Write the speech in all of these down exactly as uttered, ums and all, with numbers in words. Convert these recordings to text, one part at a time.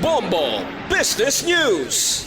Bombo Business News.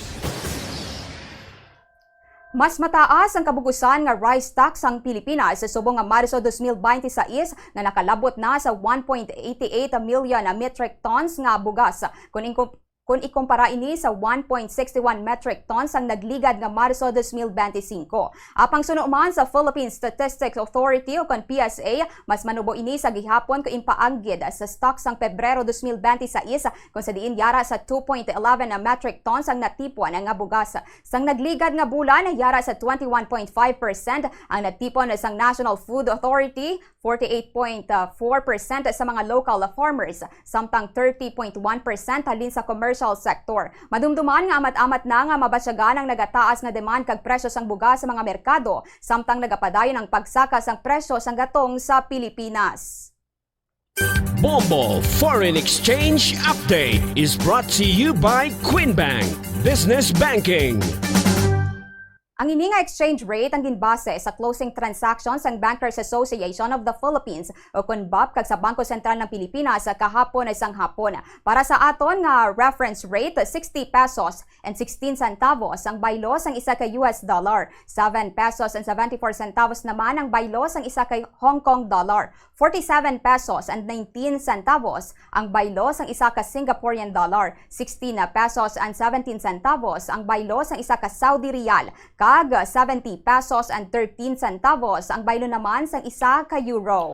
Mas mataas ang kabugusan nga rice tax sang Pilipinas subong nga Marso dos mil baynte sais nga nakalabot na sa one point eighty eight million metric tons nga bugas. Kung inkum- kung ikumpara ini sa one point sixty one metric tons ang nagligad nga Marso dos mil baynte singko. Apang suno man sa Philippine Statistics Authority o kon P S A, mas manubo ini sa gihapon kung impaanggid sa stock sang Pebrero dos mil baynte sais, kung sa diin yara sa two point eleven metric tons ang natipon nga bugas. Sang nagligad nga bulan, yara sa twenty one point five percent ang natipon sang National Food Authority, forty eight point four percent sa mga local farmers, samtang thirty point one percent halin sa commercial sector. Madumduman nga amat-amat na nga mabatyagan ang nagataas nga demand kag presyo sang bugas sa mga merkado, samtang nagapadayon ang pagsaka sang presyo sang gatong sa Pilipinas. Bombo Foreign Exchange Update is brought to you by Queen Bank Business Banking. Ang ini nga exchange rate ang ginbase sa closing transaction sang Bankers Association of the Philippines o kon bap kag sa Bangko Sentral ng Pilipinas kahapon sang hapon. Para sa aton nga reference rate, sixty pesos and sixteen centavos ang baylo sang isa ka U S dollar, seven pesos and seventy-four centavos naman ang baylo sang isa ka Hong Kong dollar, forty-seven pesos and nineteen centavos ang baylo sang isa ka Singaporean dollar, sixteen pesos and seventeen centavos ang baylo sang isa ka Saudi riyal, kag seventy pesos and thirteen centavos ang baylo naman sang isa ka euro.